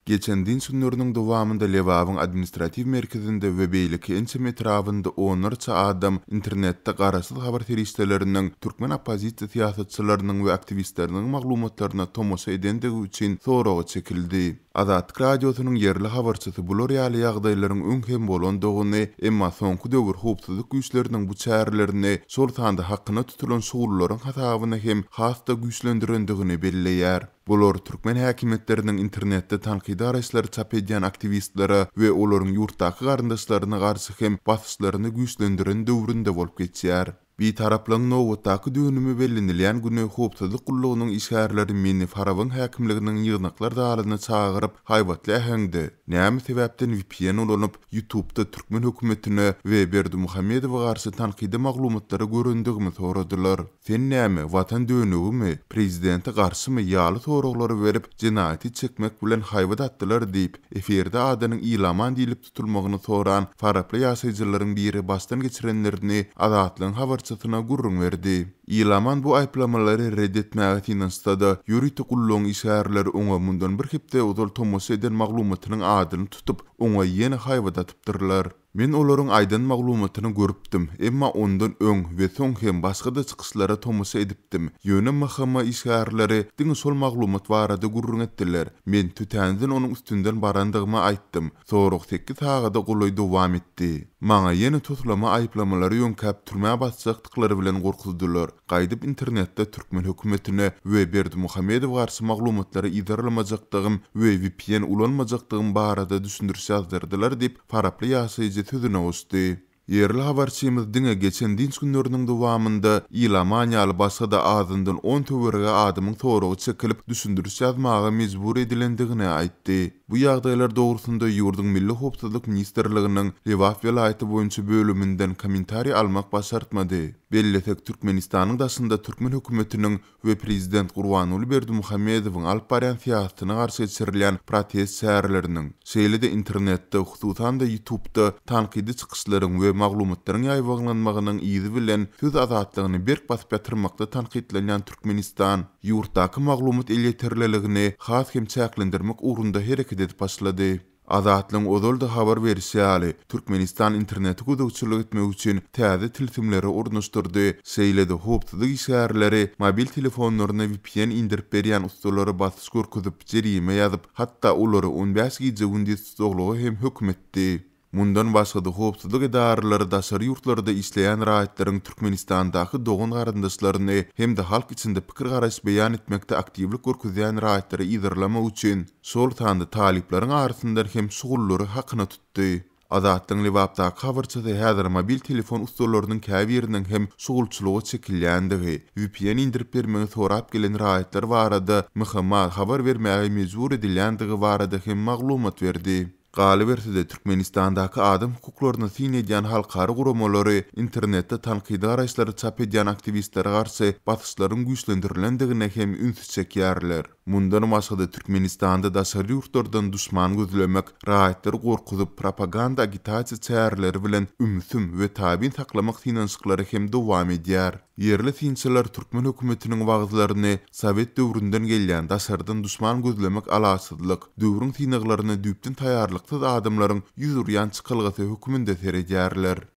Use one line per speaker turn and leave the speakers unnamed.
Geçen dynç günleriniň dowamynda Lebabyň administratiw merkezinde we beýleki ençeme etrabynda onlarça adam internetde garaşsyz habar serişdeleriniň, türkmen oppozisiýa syýasatçylarynyň we aktiwistleriniň maglumatlaryna tomaşa edendigi üçin soraga çekildi. Azatlyk Radiosynyň ýerli habarçysy bular ýaly ýagdaýlaryň öň hem bolandygyny, emma soňky döwür howpsuzlyk güýçleriniň bu çärelerini, şol sanda hakyna tutulan şugullaryň hasabyna hem has-da güýçlendirendigini belleýär. Bular türkmen häkimiýetleriniň internetde tankydy garaýyşlary çap edýän aktiwistlere we olaryň ýurtdaky garyndaşlaryna garşy hem basyşlaryny güýçlendiren döwründe bolup geçýär. Bitaraplygyň nobatdaky dönümi bellenilýän güni howpsuzlyk gullugynyň işgärleri meni Farabyň häkimliginiň ýygnaklar zalyna çagyryp, haýbatly äheňde, näme sebäpden vpn ulanyp, YouTubda türkmen hökümetine we Berdimuhamedowa garşy tankydy maglumatlary görendigimi soradylar. Sen näme, watan dönügimi, prezidente garşymy ýaly soraglary berip, jenaýaty çekmek bilen haýbat atdylar diýip, efirde adynyň Ilaman diýlip tutulmagyny soran faraply ýaşaýjylaryň biri başdan geçirenlerini Azatlygyň habarçysyna gürrüň berdi. Ilaman bu aýyplamalary ret etmäge synanyşsa-da, ýörite gullugyň işgärleri oňa mundan bir hepde ozal tomaşa eden maglumatynyň adyny tutup, oňa ýene haýbat atypdyrlar. Men olaryň aýdan maglumatyny görüpdim, emma ondan öň we soň hem başga-da çykyşlara tomaşa edipdim. Ýöne MHM işgärleri diňe şol maglumat barada gürrüň etdiler. Men tötänden onuň üstünden barandygymy aýtdym. Sorag sekiz sagada golaý dowam etdi. Maňa ýene toslama aýyplamalary ýöňkäp türmä basjakdyklary bilen gorkuzdylar. Gaýdyp internetde türkmen hökümetine we Berdimuhamedowa garşy maglumatlary yzarlamajakdygym we vpn ulanmajakdygym barada düşündiriş ýazdyrdylar diýip, faraply ýaşaýjy sözüne goşdy. Ýerli habarçymyz diňe geçen dynç günleriniň dowamynda Ilaman ýaly başga-da azyndan on töweregi adamyň soraga çekilip, düşündiriş ýazmaga mejbur edilendigini aýtdy. Bu ýagdaýlar dogrusynda ýurduň Milli howpsuzlyk ministrliginiň Lebap welaýaty boýunça bölüminden kommentariý almak başartmady. Bellesek, Türkmenistanyň daşynda türkmen hökümetiniň we prezident Gurbanguly Berdimuhamedowyň alyp barýan syýasatyna garşy geçirilýän protest çäreleriniň, şeýle-de internetde, hususan-da YouTubda tankydy çykyşlaryň we maglumatlaryň ýaýbaňlanmagynyň yzy bilen söz azatlygyny berk basyp ýatyrmakda tankytlanýan Türkmenistan ýurtdaky maglumat elýeterliligini has hem çäklendirmek ugrunda hereket edip başlady. Azatlygyň ozal-da habar berişi ýaly, Türkmenistan internete gözegçilik etmek üçin täze tilsimleri ornaşdyrdy, şeýle-de howpsuzlyk işgärleri mobil telefonlaryna vpn indirip berýän ussalara basyş görkezip, jerime ýazyp, hatda olary on bäş gije-gündiz tussaglyga hem höküm etdi. Mundan başga-da, howpsuzlyk edaralary daşary ýurtlarda işleýän raýatlaryň Türkmenistandaky dogan-garyndaşlaryny hem-de halk içinde pikir-garaýyş beýan etmekde aktiwlik görkezýän raýatlary yzarlamak üçin, şol sanda talyplaryň arasyndan hem şugullary hakyna tutdy. Azatlygyň Lebapdaky habarçysy häzir mobil telefon ussalarynyň käbiriniň hem şugulçylyga çekilýändigi, vpn indirip bermegi sorap gelen raýatlar barada MHM-a habar bermäge mejbur edilýändigi barada hem maglumat berdi. Galyberse-de, Türkmenistandaky adam hukuklaryna syn edýän halkara guramalary internetde tankydy garaýyşlary çap edýän aktiwistlere garşy basyşlaryň güýçlendirilendigine hem ünsi çekýärler. Mundan başga-da, Türkmenistanda daşary ýurtlardan duşman gözlemek, raýatlary gorkuzyp, propaganda-agitasiýa çäreleri bilen ümsüm we tabyn saklamak synanyşyklary hem dowam edýär. Ýerli synçylar türkmen hökümetiniň wagyzlaryny sowet döwründen gelýän daşardan duşman gözlemek alaçsyzlyk, döwrüň synaglaryna düýpden taýýarlyksyz adamlaryň ýüz urýan çykalgasy hökmünde seredýärler.